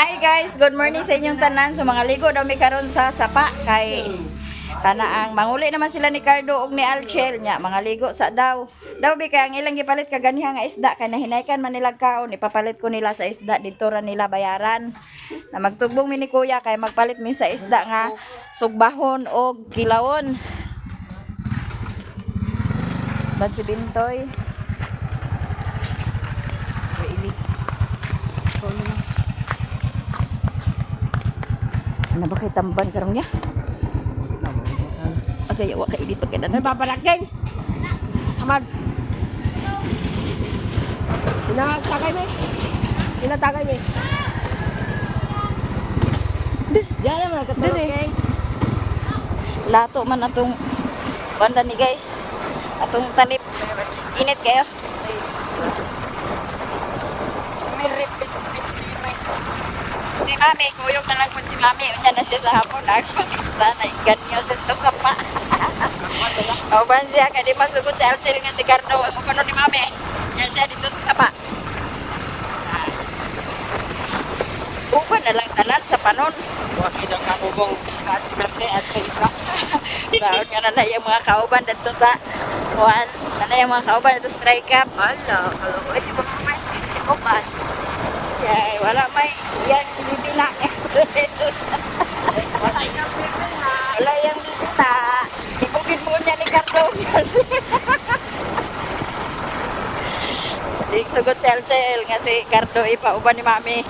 Hi guys, good morning sa inyong tanan. So mga ligo daw mi karon sa sapa kay kana ang manguli naman sila ni Cardo ug ni Alchel nya mga ligo sa daw. Daw bi kay ang ilang gipalit kaganiha nga isda kay nahinaykan man nila kaon, ipapalit ko nila sa isda didto ra nila bayaran. Na magtugbong mi ni kuya kay magpalit mi sa isda nga sugbahon og kilawon. Bad si Bintoy. Ano ba kay tamban karon niya? Okay, wa kay dito kay Ay, papalakeng. Amad. Inatakay me. Inatakay me. Diyan naman Dire. Lato man atong banda ni guys. Atong talip. Init kayo. Si Mami, kuyog na lang po si Mami. Unya na siya sa hapon. Ako isda na iganyo siya sa sapa. Kauban siya, kaya di magsugod si Alchel nga si Cardo. Ang kuno ni Mami. Yan siya dito sa sapa. Uban na lang tanan sa panon. Wakit ang kabubong at merse at sa isla. Saon nga na yung mga kauban dito sa kuan, na yung mga kauban dito sa Strike Up. Ala, kalau ay di ba may si Oman. Yay, wala may yan bibina. Wala yung bibina. Wala yung bibina. Ibugin mo niya ni Cardo. Di sugot si Alcel nga si Cardo ipauban ni Mami.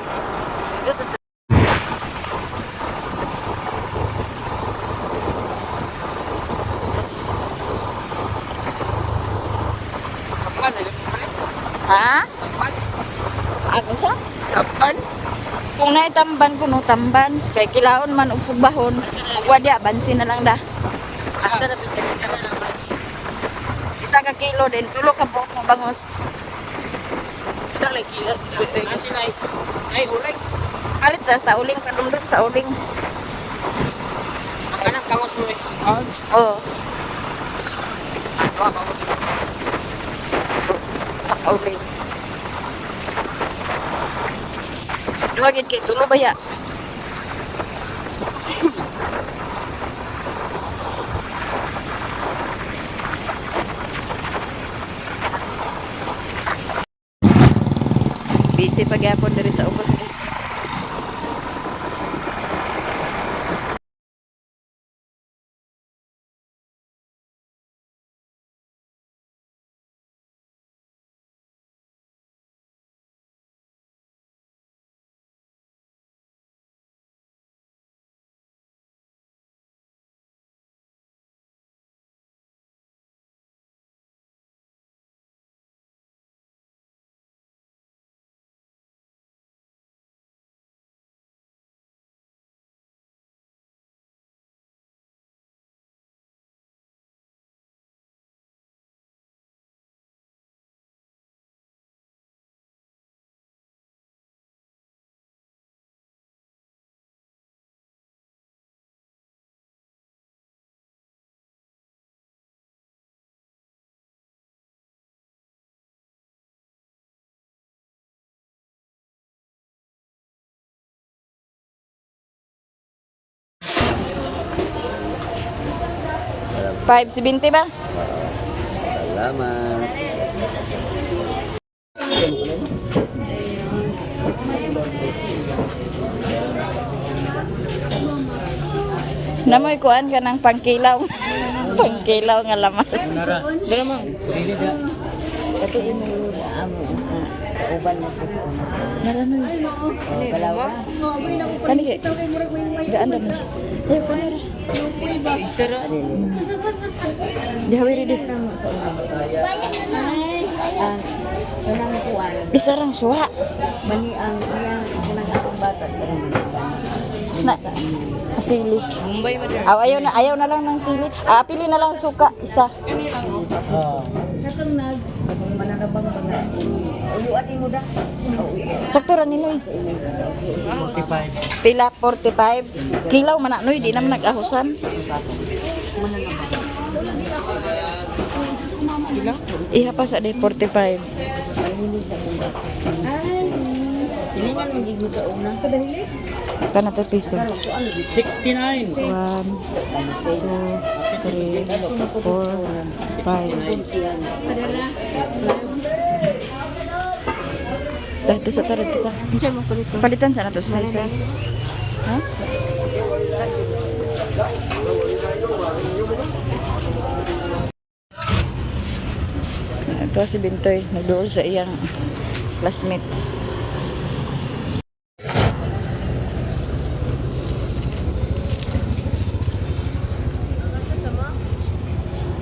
Kapan ay palit. Ha? Kapan. Ako siya? Kapan. Kung naitamban ko no tamban kay kilaon man og sugbahon. Ug wadya bansin na lang da. Asa na bitin. Isa ka kilo din tulo ka buok mo bangos. Dali kila sila. Ay, ay uling. Palit na ta uling padumdum sa uling. Ang kanang kangos mo eh. Oh, Ano ako? uling. Duha gid kay tulo ba ya? Busy pa gyapon diri sa ubos, guys. 5.70 ba? Salamat. Namoy kuan ka ng pangkilaw. Pangkilaw nga lamas. Kato imo amo uban mo po. Galaw ka. Kani kay? Gaan ra man siya. Eh, kamera. Dihawiri di. Ah, unang kuan. Isa rang suha. Mani ang iyang unang akong bata kanang Na sili. Aw, ayaw na lang ng sili. Ah, pili na lang suka isa. Katong mananabang ba na. Uyuan imo da. Sakto ra ni Noy. 45. Pila 45. Kilaw man na Noy, di naman nag-ahusan. Iha pa sa di 45. Silingan mo gid mo sa una. Kana to piso. 69. 1, 2, 3, 4, 5. Dahil sa tarat kita. Palitan sana to sa isa. Ha? Ito si Bintoy, nagdool sa iyang classmate.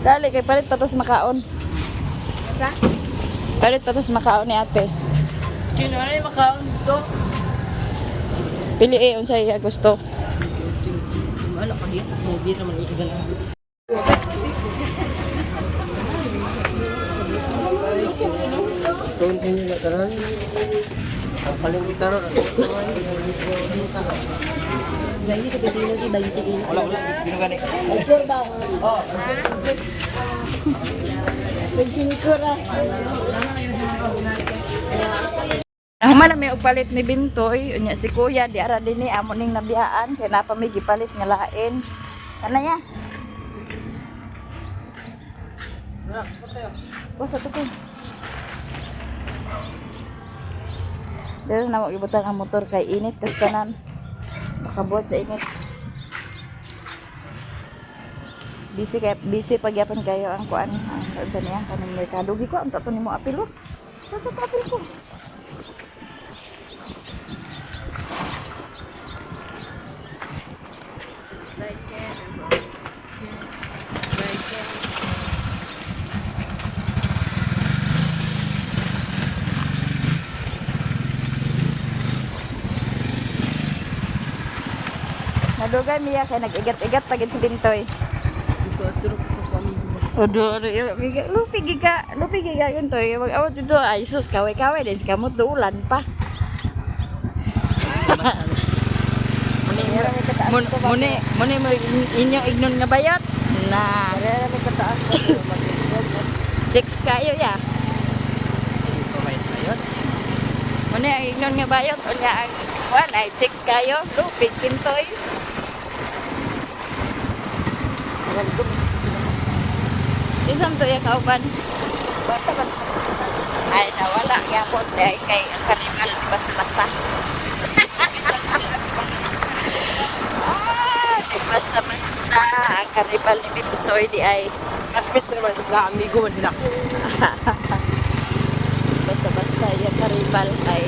Dali, kay palit patas makaon. Palit patas makaon ni ate. Sino na yung makaon dito? Pili eh, unsa iya gusto. Ano ka dito? Movie naman iigan lang. Wala, wala. Gino gani. Human na may og palit ni Bintoy, unya si Kuya di ara dinhi amo ning nabiyaan kay napa may gipalit nga lain. Kana ya. Basta to ko. Dili na mo gibutang ang motor kay init kas tanan. Makabuhat sa init. Busy kay busy pagyapon kayo ang kuan ang unsa niya kanang merkado gi ko ang tato nimo apil oh. Sa apil ko. Nadugay miya kay nag-igat-igat pagid si Bintoy. Odo, odo, lupi gika, lupi gika Bintoy. Mag-awat dito, ay sus, kaway-kaway din si kamot dulan pa. Muni, muni, muni mo inyong ignon nga bayot. Na. Chicks kayo ya. Muni ang ignon nga bayot unya ang kuan ay chicks kayo, lupi kintoy. Isang to ya kauban. Ay nawala gyapon dahil kay ang karibal di basta-basta. Ah, di basta-basta ang karibal ni Bintoy di ay Classmate na naman sila. Amigo man sila. basta-basta yung karibal ay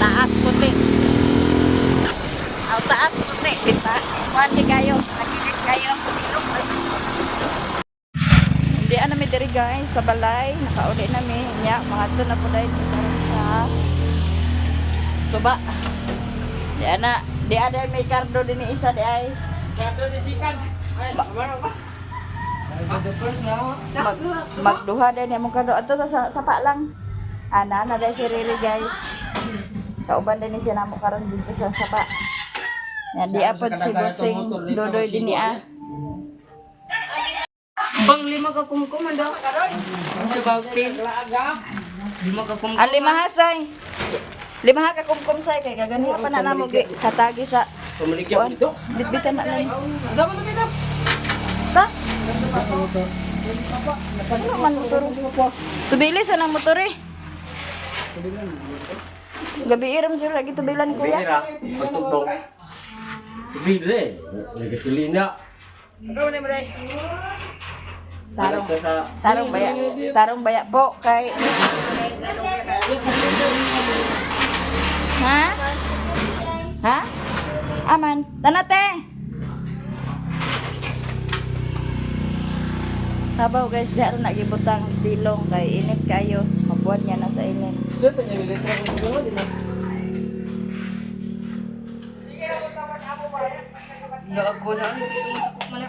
taas puti. Ang taas puti, bita. Kuan ni kayo, nakilit kayo. Hindi na mi diri guys sa balay, nakauli na mi. Nya, mga na po dahil sa suba. Di ana, di ada may kardo din ni isa di ay. Kaso di sikan. Ay, kumaro ba? Mag, magduha din yung kardo. Ato sa sapa lang. Ana na dahil si Riri guys. Kauban din ni siya namo karon dito sa sapa. Ya, di apod si Bossing Dodoy din niya. Pang lima ka kumkum anda. About 10. Lima ka kumkum. Ang lima say. Lima ka kumkum say kay kaganiha pa na namo gi katagi sa Pamaligyan dito. Bitbitan na lang. Ta? Ano man motor? Tubili sa nang motor eh. Gabi iram sila lagi tubilan kuya. Bihira, pagtugtong. Bili, nagasolina. Tarong, tarong baya. Tarong baya po kay. Ha? Ha? Aman, tanate. Habaw guys, di aron nagibutang silong kay init kayo. Mabuhat niya na sa init. Sir, panyalilitra ko dito din. Ako na ano dito mo sa kukma na.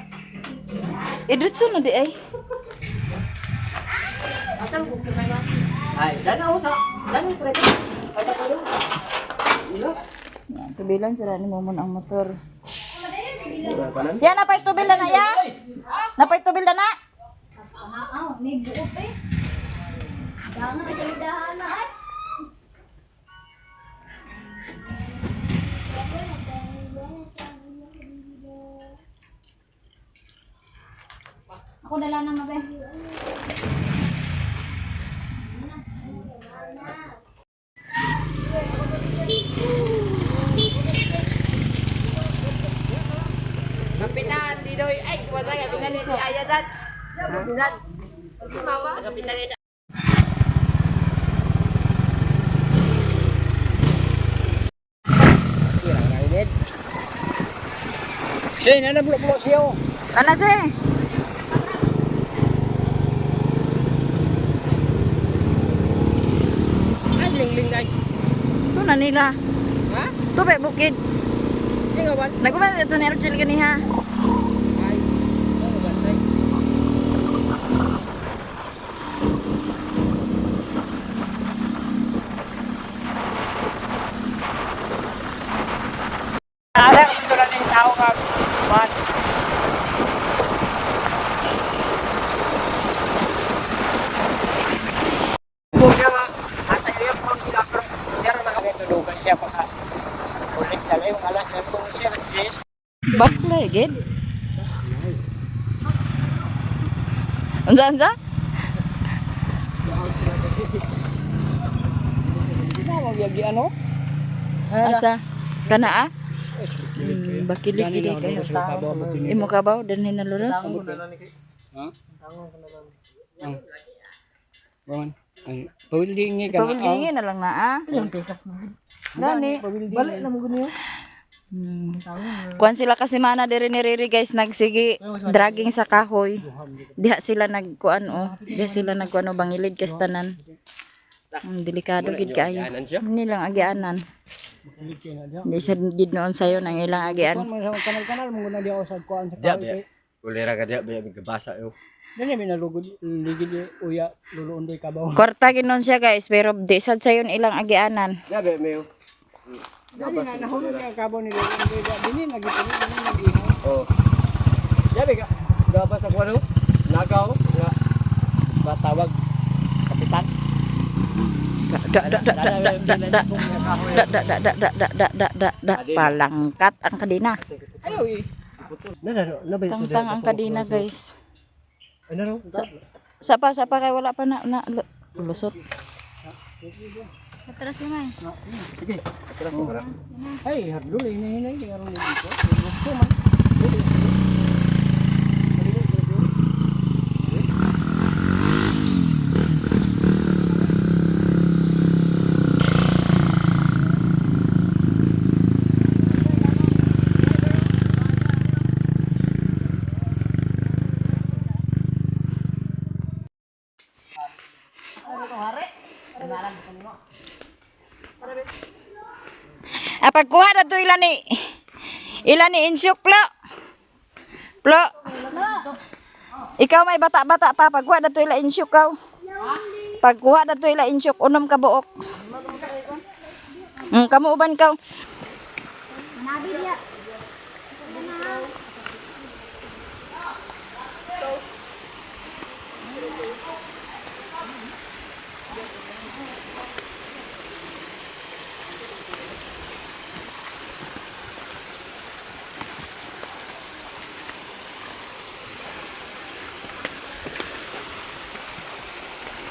Idritso na di ay. Ay, dana ako sa. Dana pre. Ay, sa kulo. Yan, tubilan sila ni Momon ang motor. Ya, napay tubil na na ya. Napay tubil na na. Ah, may buo pa eh. Dangan na dahan na ay. Ako dala na mabe. Kapitan, Didoy. Ay, wala ka. Kapitan ni si Ayadat. Kapitan. Si Mama. Kapitan ni Siya, na bulo-bulo siya. Ana se. Ay, lingling na. Tu na nila. Ha? Tubig bukid. Sino ba? Nagumay ito ni Archel ganiha. Ay, ano ba? Ay. Ala, ito na ng tao nga. Man. Siya nga, ata iya po ang ginagawa. Siya ra nakatulugan siya pagka. Ulit na lang yung alas na kung siya na siya. Baklay gid. Unsa unsa? Magyagi ano? Asa? Kana ah? Bakili-kili kayo. Imo ka ba? Danhin na lunas? Baman. Ay, pawildingi ka na. Pawildingin na lang na ah. Gani. Balik na mo ganyan. Kuan sila kasi mana diri ni Riri guys, nagsige dragging sa kahoy. Diha sila nagkuan oh. Diha sila nagkuan oh, bangilid kas tanan. Ang delikado gid kaayo. Nilang agianan. Di sa gid noon sayo nang ilang agian. Kanal-kanal mo na di ako sa kuan sa Diya, biya. Kulera ka diya, biya, gabasa yo. Dili mi nalugod ligid uya luluondoy kabaw. Kwarta gid noon siya guys, pero di sad sayon ilang agianan. Diya, biya, mayo. Dili na nahulog ang kabaw ni luluondoy da. Dili nagituloy dili nagihaw. Oh. Diya, biya, gabasa ko ano? Nagaw, nga. Batawag kapitan. Da da da da da da da da da da da da da da da da da palangkat ang kadina. Ayaw eh. Na, na, na, ba Tangtang ang kadina guys. Ano no? Sapa sapa kay wala pa na, na lusot. Atras yun ay. Ay, hardul hinahinay kay aron dito. Gusto man. Ah, pagkuha na to ilan ni insyok plo. Plo. Ikaw may bata-bata pa pagkuha na to ila insyok kaw. Pagkuha na to ila insyok unom ka buok. Kamo uban kaw. Manabi dia.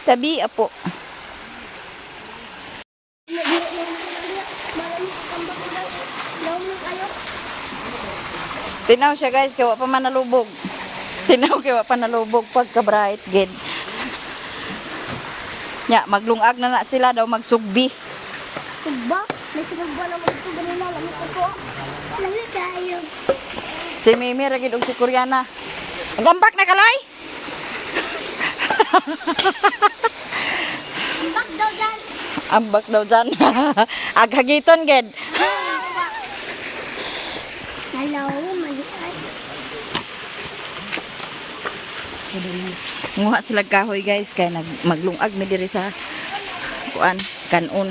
Tabi apo. Tinaw siya guys, kay wa pa man nalubog. Tinaw kay wa pa nalubog pagka bright gid. Nya, maglungag na na sila daw magsugbi. Tugba. May sinugba naman ito ganina. Lamig ko po. Lamig kayo. Si Mimi ra gid og si Koreana. Ang ambak na kalay. Ambak daw dyan. Ambak daw dyan. Aghagiton gid. Hello, mali ay. Nguha sila kahoy guys kay nag maglungag mi diri sa kuan kanon.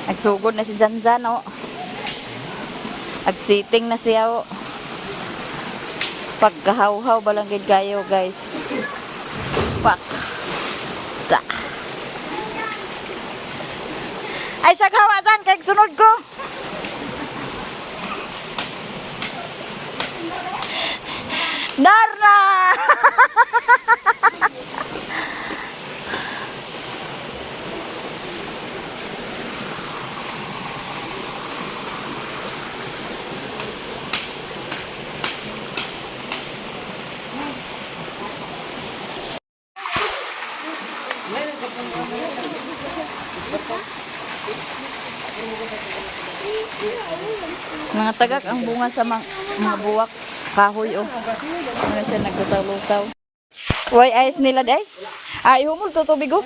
Nagsugod na si Janjan oh. Agsiting na siya oh. Pagkahawhaw balanggid kayo guys. Pak. Da. Ay, sagawa dyan, kay sunod ko. Darna! Mga tagak ang bunga sa mga buwak kahoy oh. Ano siya nagtutaw-lutaw. Why ayos nila day? Ay, humul to tubig oh.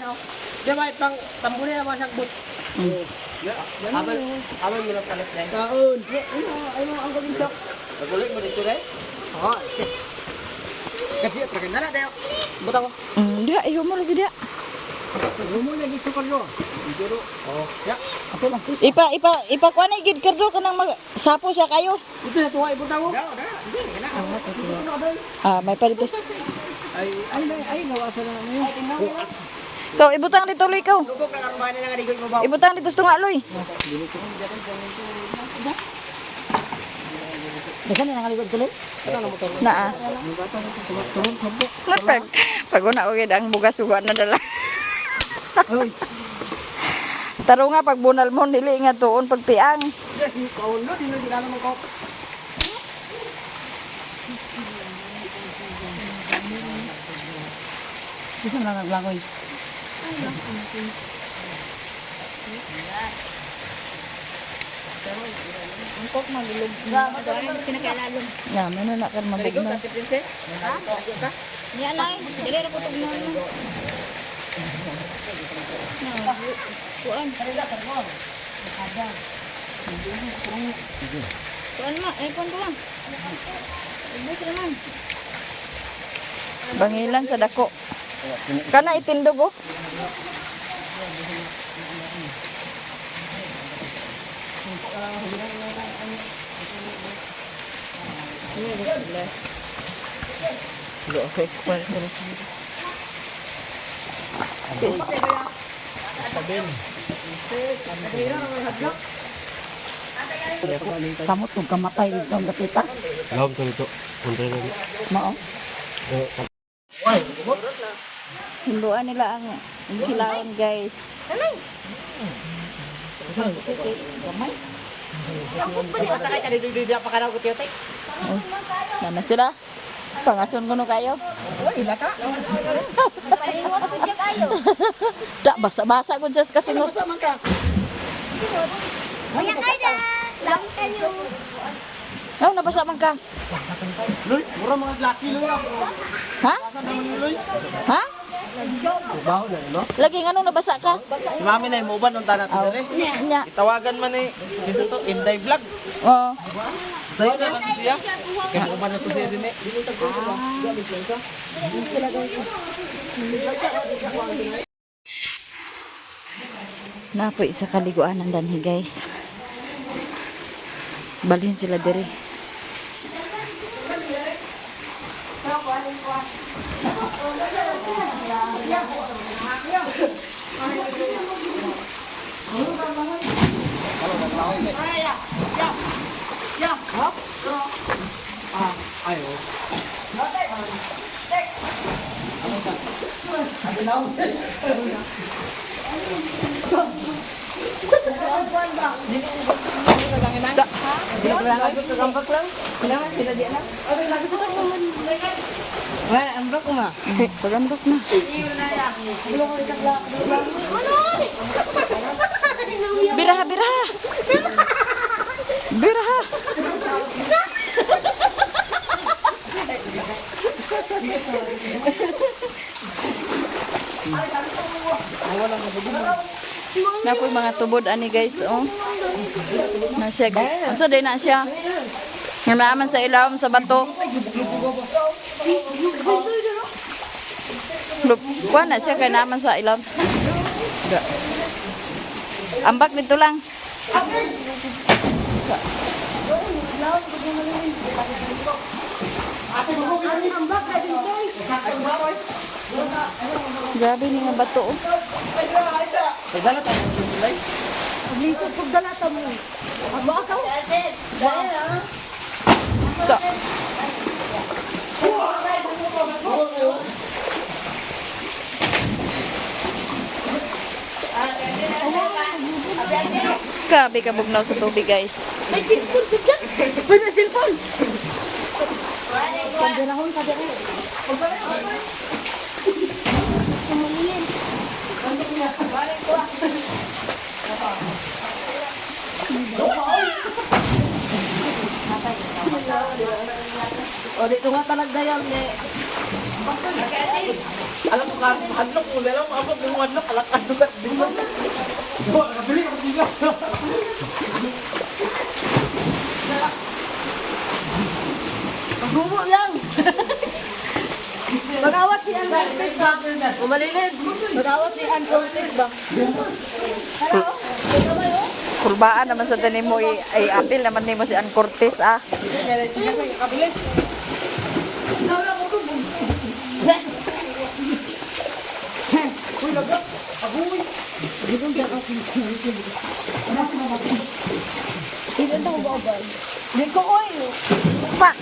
Di ba pang tambuli na mga sagbot. Abal, abal mo na palit na. Kaon. Ano, ano ang gawin sa? Naguloy mo dito rin. Oo. Kasi tragan na na tayo. Butaw ko. Diha, ihumol lagi diha. Rumo na gid sukar yo. Dito. Oh, ya. Ako lang. Ipa ipa ipa kuan ay gid kardo kanang mag sapo siya kayo. Ito na tuwa ibutaw ko. Ah, may palito. Ay ay ay ay nawasa na na yun. Ikaw ibutang dito loy ikaw. Lugok na karumahan na nga ligoy mo ba? Ibutang dito sa tunga loy. Daghan na nangaligod tuloy. Naa. Pag pag una og ang bugas uga na dala. Taro nga pag bunal mo nili nga tuon pagpiang. Kaon no dino dinala mo ko. Bisa na naglangoy. Na, mano na kan mabugnaw. Niya nay, dili ra ko tugnaw. Na, kuan. Kuan ma, eh kuan ko lang. Ubos naman. Bangilan sa dako. Kana itindog oh. Samot kung kamatay dito ang dapita. Lawom to dito. Punta na. Mao. Hinduan nila ang hilaon guys. Masakay ka dito dito pa kanaw ko tiyo tay. Nana sila. Pangason kuno kayo. Palingot ko siya kayo. Da basa-basa gud siya kasi ngo. Wala kayo na. Lang kayo. Aw, nabasa man ka. Loy, mura mga laki loy. Ha? Ha? Baho na no. Lagi ngano nabasa ka? Si mami na imuban unta na to dire. Nya. Itawagan man ni kinsa to Inday Vlog. Oo. Dayon na lang siya. Kaya uban na to siya dinhi. Napoy sa kaliguanan danhi guys. Balhin sila diri. Pagambak na. Biraha, biraha. Biraha. Napoy mga tubod ani guys oh. Na siya. Unsa day na siya? Nga naaman sa ilawom sa bato. Kuha na siya kay naaman sa ilawom. Ambak dito lang. Grabe ni nga bato. Oh. Lisod kog dalata mo. Aba ka. Ta. Grabe ka bugnaw sa tubig, guys. May cellphone jud yan. Uy, may cellphone. Pagdarahon ka dere. O dito nga talaga yan eh. Alam ko ka, hadlok mo na lang, maabot mo hadlok, alak hadlok at di mo. Nakabili ako bigas. Gumo lang. Mag-awat ni Ann Cortez ba? Umalilid. Mag-awat ni Ann Cortez ba? Kulbaan naman sa tanim mo, ay apil naman nimo si Ann Cortez, ah. Di ko oy. Pak!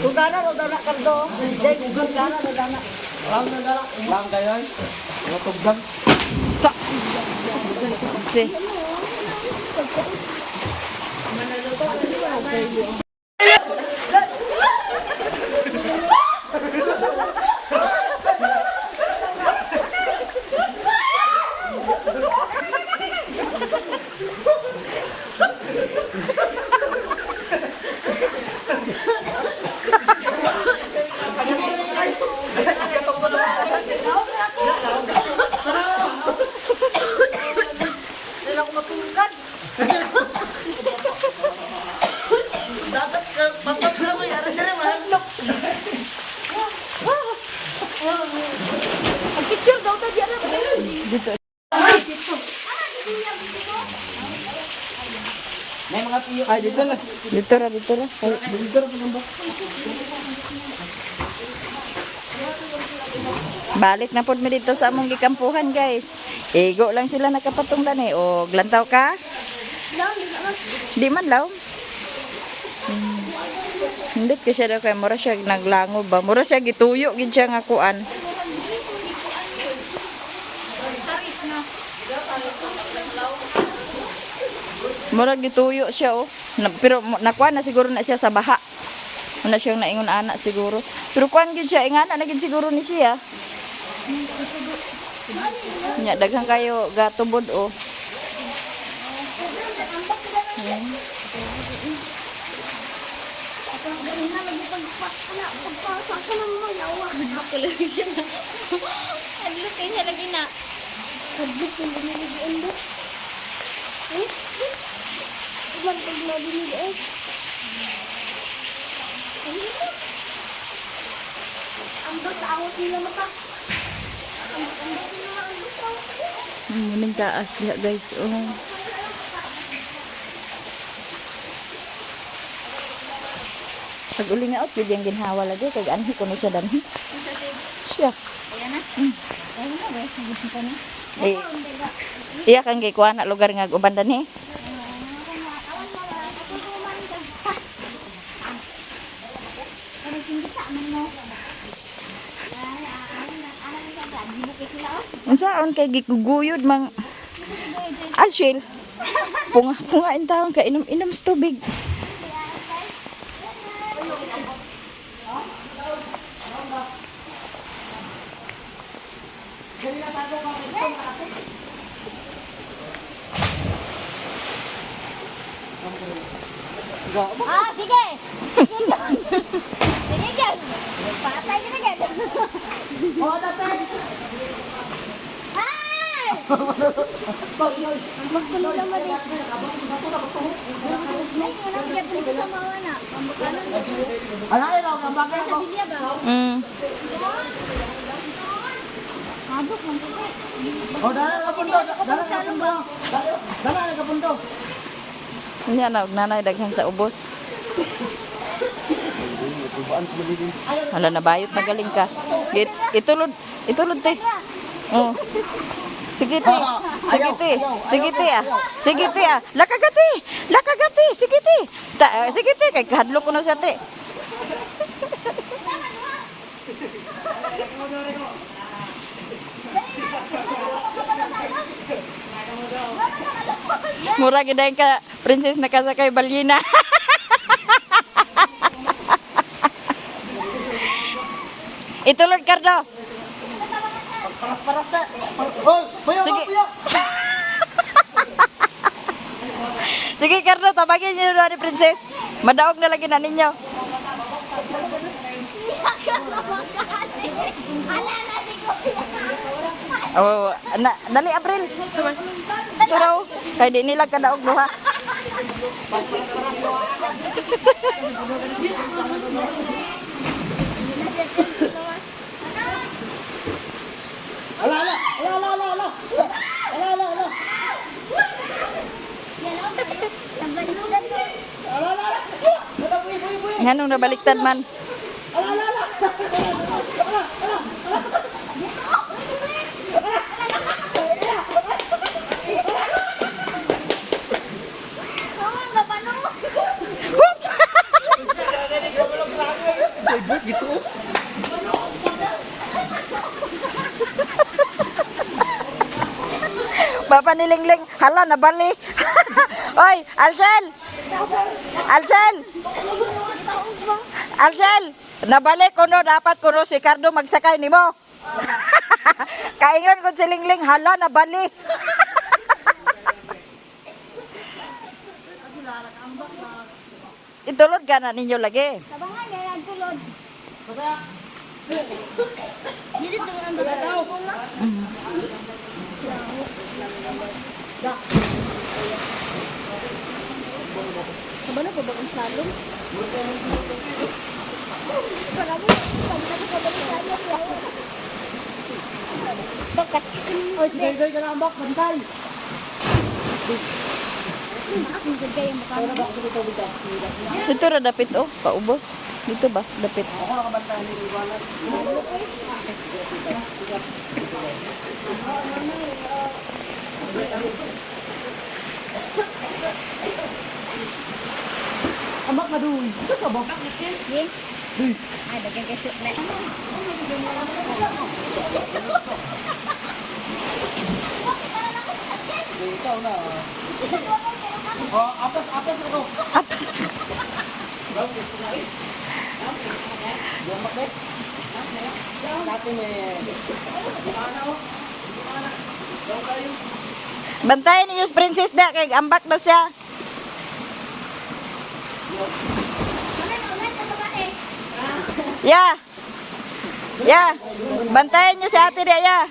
Kung gana ro daw na kardo. Jay, kung gana ro daw na. Lang na lang, lang kayo ay. Mga tugdang. Okay. Hindi ako matungkad. Dagat ka, papat na mo, yara na mahadlok. Ang picture daw ta diyan na. May mga piyo. Ay, dito na. Dito ra, dito ra. Dito ra ba? Balik na pod mi dito sa among gikampuhan, guys. Igo lang sila nakapatong dan eh. O, glantaw ka? Di man law. Hindi kasi siya daw kay mura siya naglangob ba. Mura siya gituyo gid siya nga kuan. Mura gituyo siya oh. Na, pero nakuan na siguro na siya sa baha. Wala siyang naingon ana siguro. Pero kuan gid siya ingana na gid siguro ni siya. Nya daghan kayo gatubod oh. Ganina lagi pagpa, ana, pagpasa ko ng mga yawa. Kulo siya na. Hadlok kay siya lagi na. Kadlok yung bumili ang do. Eh? Ibang pag nadinig eh. Ano ito? Ambot sa awat nila mata. Ambot nila ambot sa awat. Muning taas diha guys. Oh. Pag uli nga out, yung ginhawa lagi. Kag anhi ko na siya danhi. Siya. Ayan na. Ayan na guys, gusto ko na. Eh, iya kang gikuha na lugar nga uban danhi. Unsaon kay giguguyod mang Alshil. Punga punga in taon kay inom inom sa tubig. Ah, sige. Sige yan. Sige yan. Patay ka na yan. Oh, tatay. Ay! Magpuno naman eh. Ay, nga lang, kaya dito sa mawa na. Alay raw ang bakit Sa bilya ba? Habok man po. Oh, dala ka pundo. Dala ka pundo. Dala ka pundo. Nya na og nanay daghan sa ubos. Hala, nabayot na galing ka. Git, itulod, itulod te. Oh. Sige te. Sige te. Sige te ah. Sige te ah. Lakagati. Lakagati. Sige te. Ta, sige te kay kahadlok ko na siya te. Mura gid ka princess nakasakay balyena. Itulod Cardo. Paras-paras na. Oh, puyo, Sige. puyo. Sige Cardo, tabagin niyo na ni princess. Madaog na lagi na ninyo. Ala na si Kuya. Oh, na, dali April. Turaw. Kay di nila kadaog duha. Ala, ala, ala, ala, ala, ala. Ala, ala, ala. Yan ang nabaliktad. Ala, ala, ala. Ala, puyo, puyo, puyo. Nganong nabaliktad man. Ala, ala, ala. Ala, ala, ala. Naman, babano. Ay, but, gitu. Papa nilingling, hala nabali. Oy, Alcel. Alcel. Alcel, nabali kuno dapat kuno si Cardo magsakay nimo. Kaingon kun si Lingling, hala nabali. Itulod ka na ninyo lagi. Tabangan, yan ang tulod. Dito ang babae. Kabalo pa ba ang salon? Bakat. Ay, sige, sige, ka na ambak, bantay. Dito ra dapit oh, paubos. Dito ba dapit? Ambak na doon. Ito ka ba? Ay, dagan kay shoot na. Ikaw na. Oh, apas, apas ako. Apas. Bantayan ninyo si Princess da kay ambak daw siya. Ya. Ya. Bantayan niyo si ate da ya.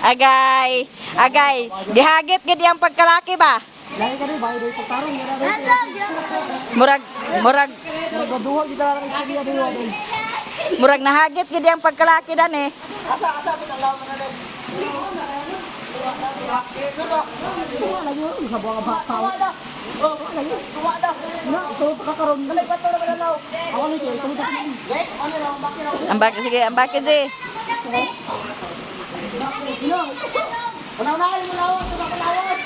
Agay. Agay. Gihagit gid ang pagkalaki ba? Lagi ka rin, bahay doon pagtarong. Murag murag Nagduha kita lang sa istorya doon. murag nahagit gid ang pagkalaki dan eh. Lagi sa buang bakaw. Lagi. Na, tulog ka karon. Ako ni kay tulog ka. Ambak sige, ambak si. Una-unahin mo lawas, una ka lawas.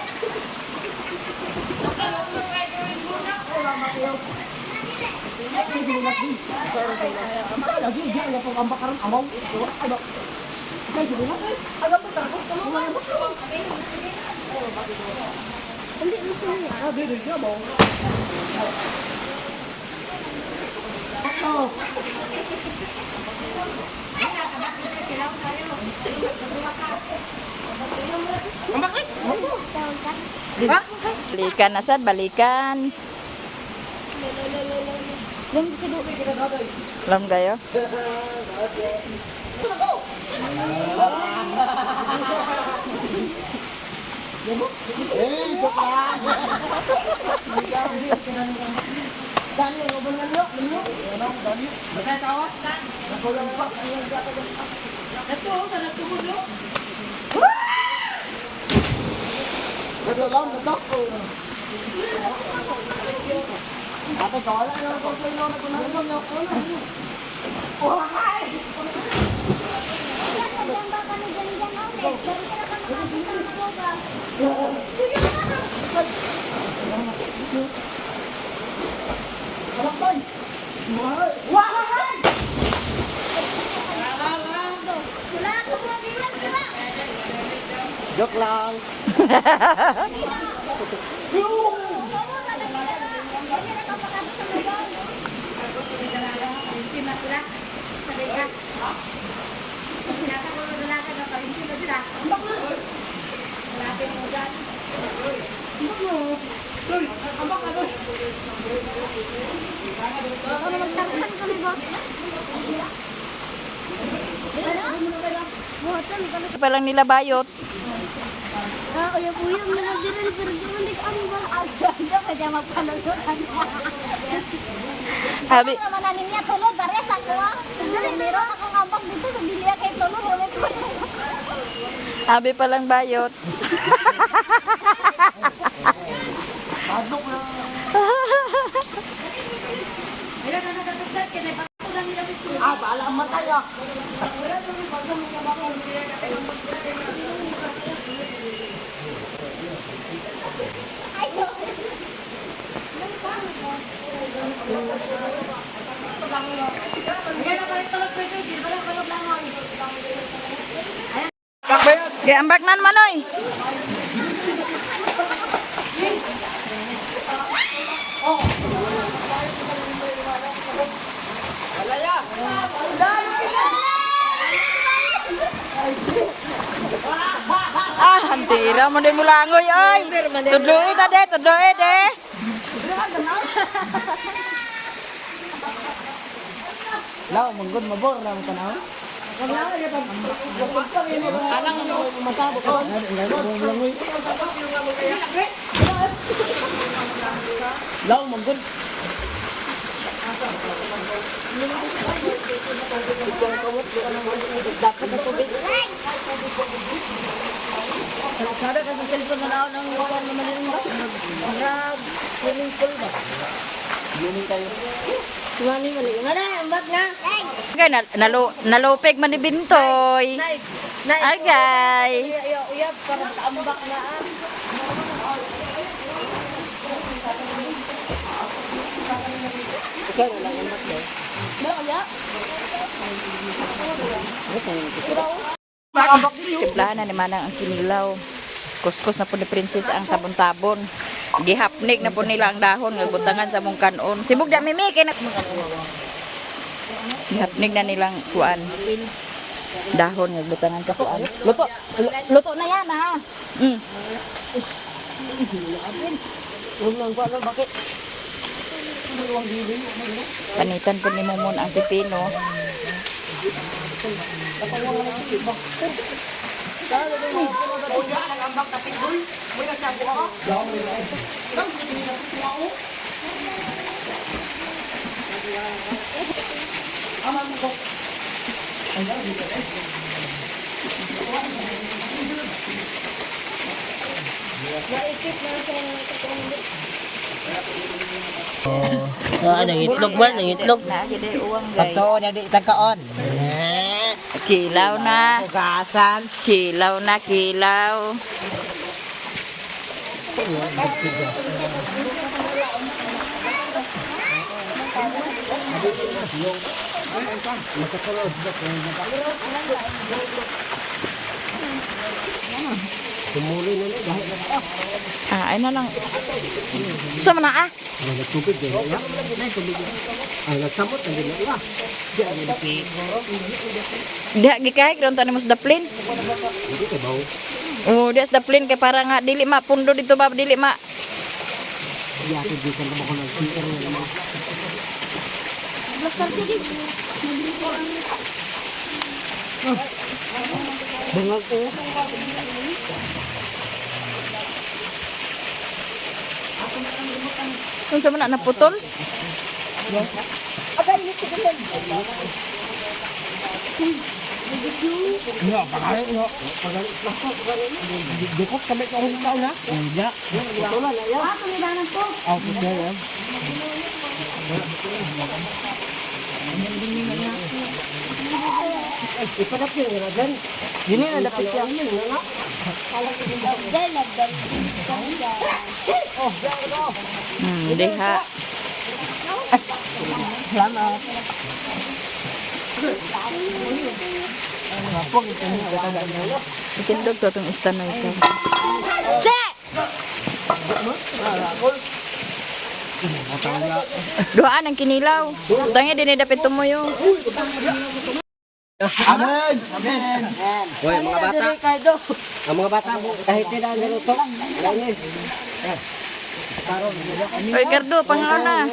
Lagi, di ala pang ambak karon amaw. Ano? Kay sige na. Alam mo tarko, wala mo. Hindi mo niya. Ah, di di mo. Oh. Balikan na sad, balikan. Lam kayo? Eh, joke lang. Joke lang. Pa lang nila bayot. Ah, uyab-uyab na lang din pero di man dik ang ba aganda kaya mapanalunan. Habi, Naman na niya tulod, parehas ako ah. Dali, meron akong ambak dito sa bilya kay tulod. Wala ko. habi pa lang bayot. Ah, bahala ang matay ah. Giambak na naman oy. Ah, hantira mo din mulangoy oy. Tudloi ta de, tudloi de. Law, manggod mabor lang tanaw. Law, manggod. Kada ka sa cellphone na naon ang wala naman yung Murag, swimming pool ba? Swimming tayo. Mani mali. Mana ambak na. Agay, nalupig man ni Bintoy. Agay. Uyab uyab para ambak na ah. Timplahan na ni Manang ang kinilaw. Kuskus na po ni Princess ang tabon-tabon. Gihapnik na po nila ang dahon nga butangan sa mong kanon. Sibog da mimi kay na Gihapnik na nilang kuan. Dahon nga butangan sa kuan. Luto luto na yan ha. Mm. Panitan po ni Momon ang pipino. Ah, nangitlog man, nangitlog. Na, gede uwang guys. Pagtuon na di tagkaon. Kilaw na. Hugasan. Kilaw na, kilaw. Ah, ay na lang. Sa mana ah? Diha gikay ron tani mo sa daplin. Oh, diha sa daplin kay para nga dili ma pundo dito ba dili ma. Unsa man na naputol? Nga, pagari nga. Pagari. Dukot kami ka akong taon ha. Hindi. Ah, tumidanan ko. Ako po siya yan. Ipadap yun, nga dyan. Yun na, dapit siya. Dahil nagdal. Diha. Salamat. Itindog to itong isda na ito. Se! Duhaan ang kinilaw. Tangi din dapit tumuyo. Amen! Amen! Hoy, mga bata. Ang mga bata, kahit nila ang naluto. Oy, Cardo, pangaon na.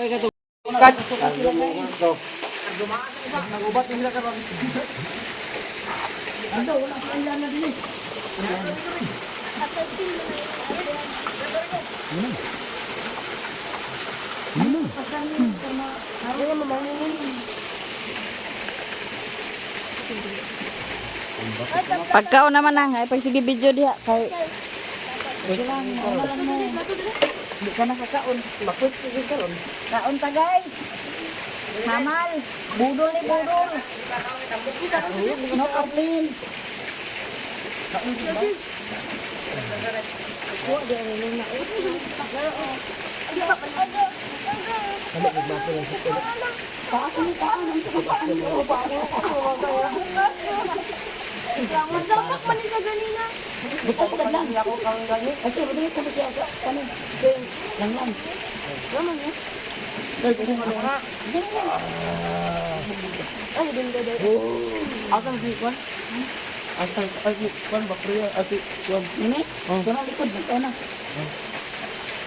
Pagkaon naman ang ay pag sige video diha kay Di ka nakakaon. Makwit sige karon. Kaon ta guys. Hamal. Budol ni budol. No complain. Masapak man ni siya ganina. Asang si Kwan? Asang ay si Kwan ba priya ati Kwan. Ini? Oh. Ito na likod. Ito na.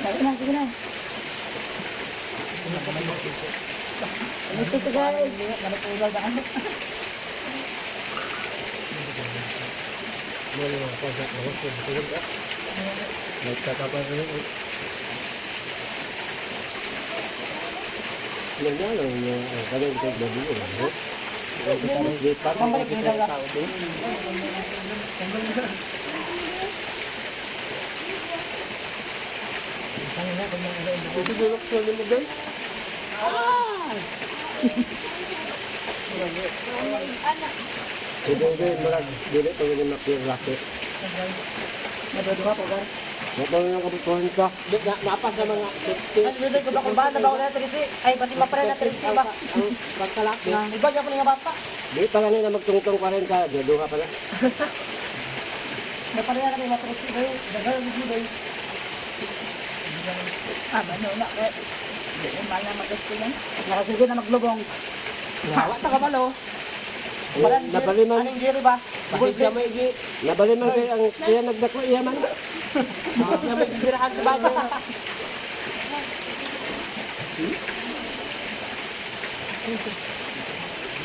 Dali na, sige na. Ito to guys. Hindi, murag, dili pa yun makirlaki. Naduduha po gar. Napalo ng kabutuhan ka. Napa sa mga safety. Ano ko ba kung ba na ba na trisi? Ay pati mapare na trisi ba? Ang pagkalaki. Iba gyud nga bata. Di pala nila magtungtong 40, duduha pala. Napare na kay matrisi day. Daghang gud day. Ah, ano na. Eh, Di mo man na magastulan. Nakasige na maglubong. Hawa ta ka balo. Nabali man, Anong giri ba? nabali man kay ang kaya nagdako iya man. Na may girahan sa bago.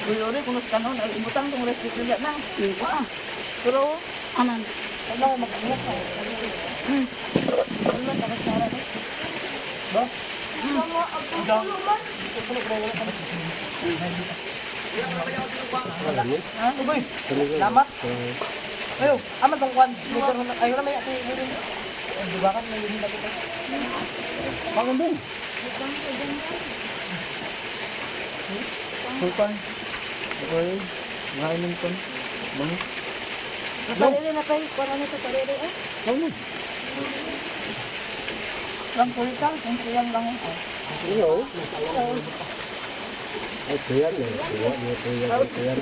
Uy, uri, kung kanon, ay ibutang tong recipe na. Wah. Pero, anan. Ano mag-ingat ka. Ha? Ugoy. Salamat. Ayo, aman tong kwan. Ayo na may ati mo din. Ang dugakan may yun dapit. Bangon din. Sultan. Okay. Ngayon kon. Bangon. Parere na kay kwan ano to parere eh. Bangon. Lang kulita, kung kuyang lang. Hello. Ay, kuyan eh. Kuyan, kuyan, kuyan.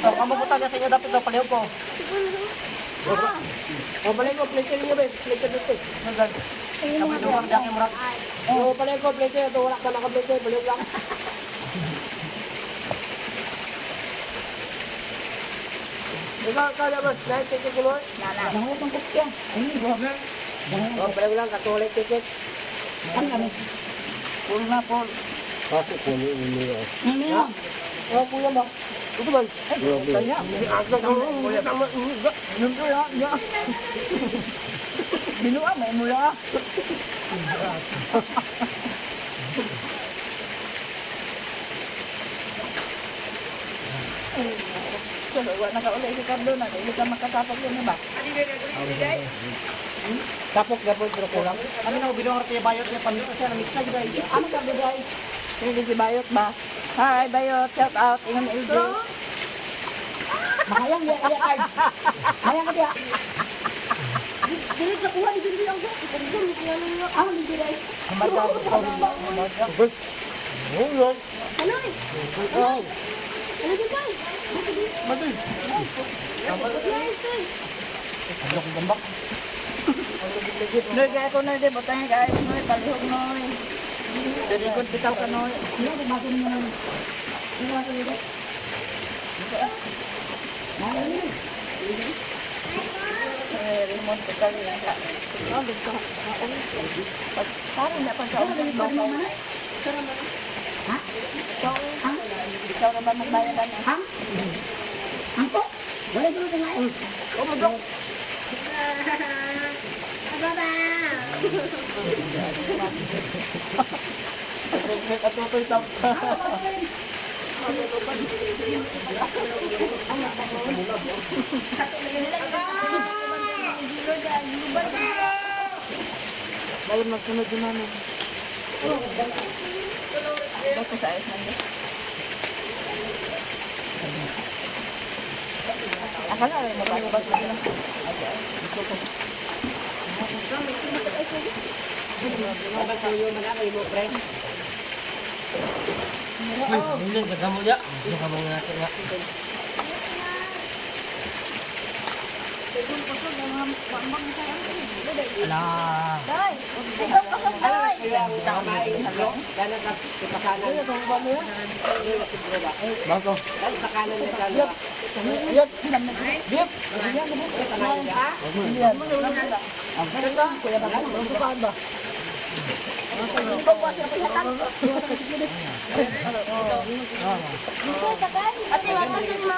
Oh, kamo ko taga sa inyo dapat daw palihog ko. Oh, balik ko, plate niyo ba? Plate dito. Kami duwang dyan murag. Oh, balik ko, plate ito. Wala ka naka-plate. Balik lang. Ikaw, ikaw, boss. Dahil ticket mo. Dango tong kopya. Ay, buwag. Oh, balik lang. Katulik ticket. Ang kami. Full na, full. Bakit ko ni ini? Ano yun? Oh, kuya ba? Ito ba? Grabe. Kaya, asa ka mo. Kuya tama. Yun ko ya. Ya. Binuha may mula. So, wa nakauli si Cardo na dili ka makatapag yun ba? Tapok gapon pero kulang. Ano na bilong rati bayot niya panyo siya na mixa gid ay. Ano ka gid? Pwede si Bayot ba? Hi Bayot, shout out ingon LJ. Makayang ya ya card. Hayang ka diya. Dili ka kuha ni dili ang Ah, dili ay. Ano eh? Ano gid ba? Matoy. Noy kaya ko noy di butang guys, noy palihog noy. Very good bitaw ka noy. Eh, remote bitaw niya ka. Oh, dito. Pag parang na pagka Ha? Ikaw naman magbayad ano. Ang? Ang ko? Wala dulu nga eh. Umudok. Dahil magsunod din namin. Basta sa ayos nandun. Akala rin mababas na sila. Hindi kagamo ya. Kagamo natin nga. Ala. Day. Ikaw kasog day. Bago. Dito takan. Ate, wala ni mama.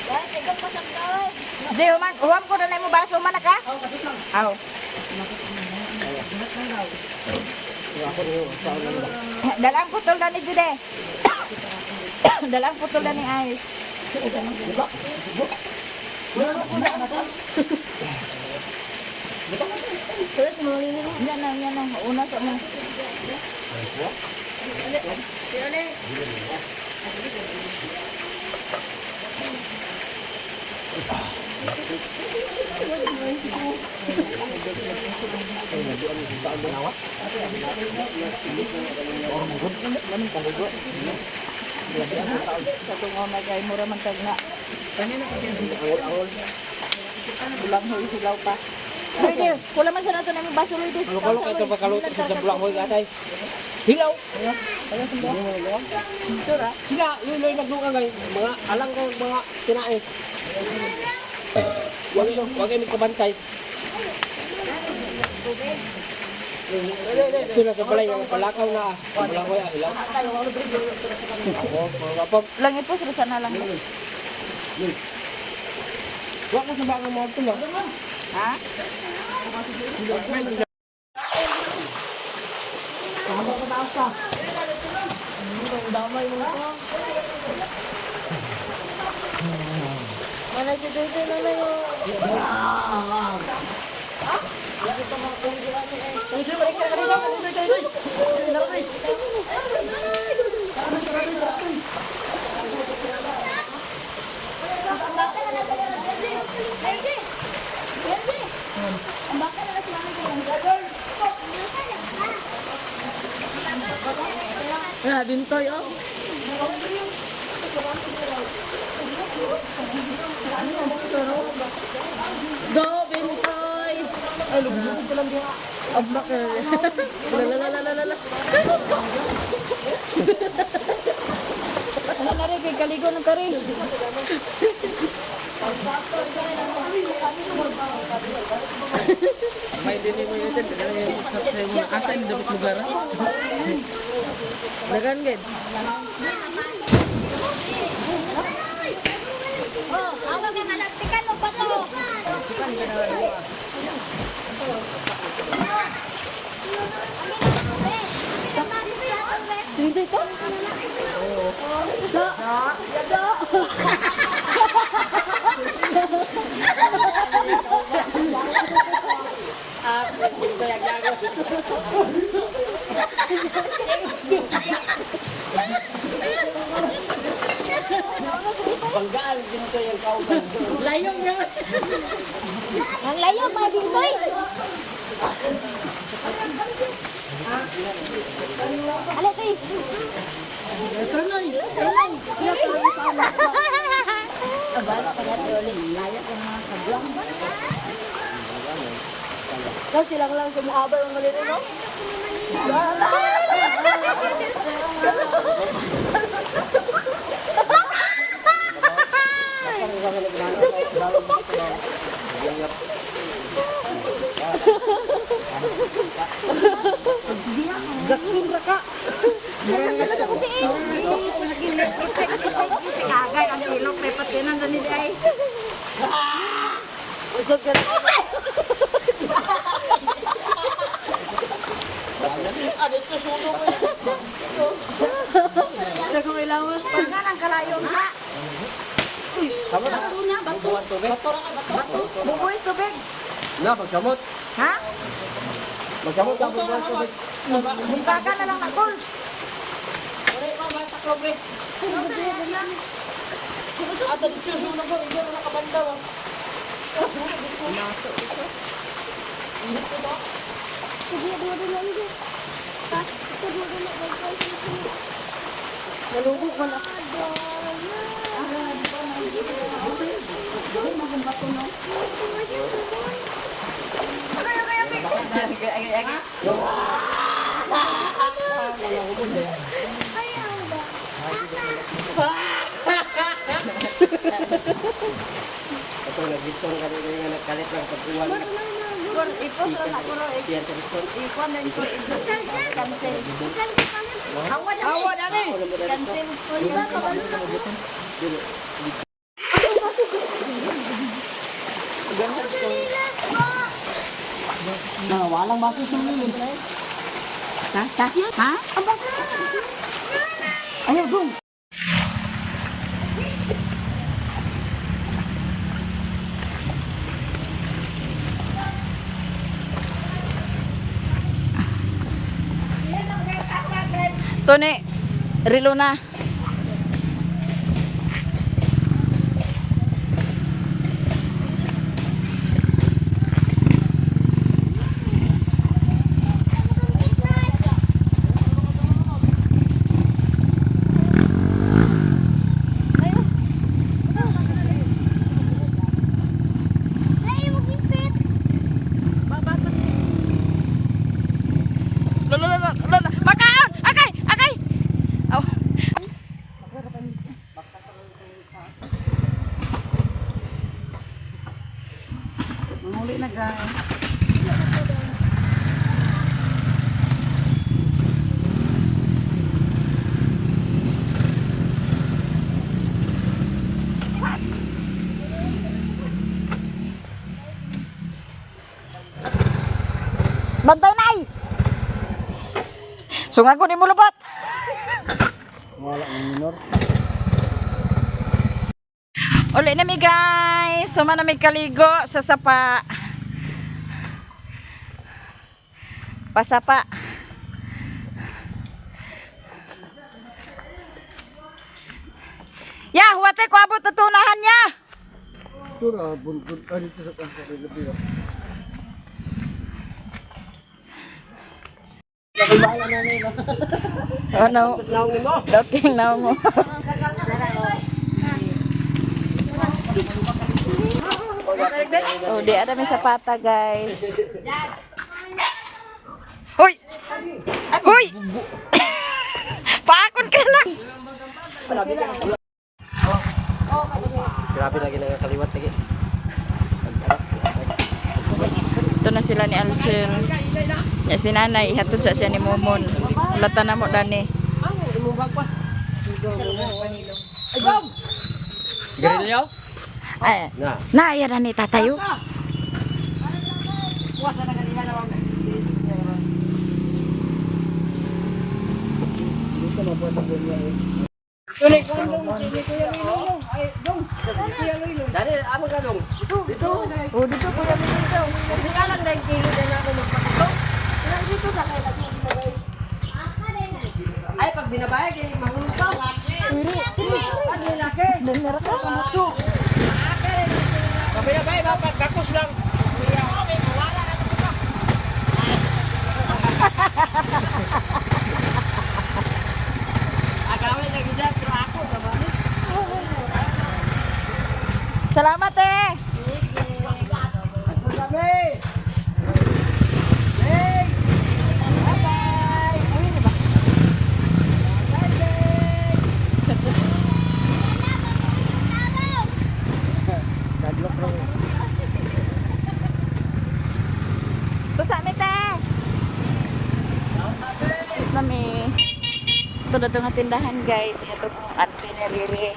Day, ikaw kasog day. Di, human, huwag ko na na mo baso man na ka? Aw. Dalang putol na ni Jude. Dalang putol na ni Ice. Yan na, yan na. Una sa mo. Sa tungo na kay mura man tag na. Bulang hoy hilaw pa. Pwede, kula man sa nato na yung baso Luy. Kalo kayo pagkaluto sa bulang hoy atay. Hilaw. Sura. Hila, luloy nagduka gay mga alang ko mga tinae. Wag wag ay kabantay. Sila sa balay ang palakaw na. Bulang hoy ah, hilaw. Ako, mga pag Lang ipos rusa na lang. Wa ko sa baka mo ito. Ha? Wala si Dudu na lang. Ah, bintoy oh. Go, bintoy! Ay, lubog ko lang diha. Abak eh. La la la la la la. Ano na rin, kay kaligo ng kari. May dini mo yun, dala yung sa mo asa yung dapat lugar. Dagan gid. Oh, ako kay malagtikan og bato. Hindi to? Banggaan din to yung kauban. Layong niya. Ang layo mga dingkoy. Ala toy. Tranay. Daw silang lang sumuabay ang maliri, no? Gatsun ra ka. Agay ang ilok may patinan na ni ay. Usog ka na. Dagong ilawas. Nga nang kalayo ha. Bato na, bato. Bato. Bubuhis tubig. Na, magkamot. Ha? Magkamot ka bubuhis tubig. Bungkaga na lang na gol. Nalubog ko na. Ito, nagitong kami nga nagkalit lang pag-uwan. Gol ipos ra na guro. Yan, sa bitong. Ikuan na ko cancel. Hawa dami. Hawa dami. Cancel. Na, walang baso sa mga. Ha? Ha? Ha? Ayaw, dong. Tony, rilo na. Ay, mag-ipit. Lolo, lolo, lolo. Makaon! Akay! Akay! Aw. Manguli na, guys. Bantay na ay! Sungan ko ni mo lubat. Wala ang minor. Uli na mi guys. Suma na mi kaligo sa sapa. Pasapa. Ya, huwate ko abot tutunahan niya. Ito na, buntun. Ah, dito sa kanta. Ano? Looking na mo. Oh, di ada may sapata, guys. Hoy! Hoy! Paakon ka na! Grabe lagi nangakaliwat lagi. Ito na sila ni Alchel. Ya si nanay, ihatod sa siya ni Momon. Lata na mo, Dani. Grillo? Ay, Na. na na ni tatayo. Buwas na kanina na ma'am. Dali, amo ka dong. Dito. Oh, dito kuya dito. Kasi nga lang nagkili na ako magpakito. Ay, pag binabay, kay mahulog ka. Pag nilaki. Kabaya bay, dapat kakos lang. Agawin na gid pero ako babalik. Salamat eh. Kusa mi te. Tapos na mi. Ito na itong tindahan, guys. Ito pong ante ni Riri.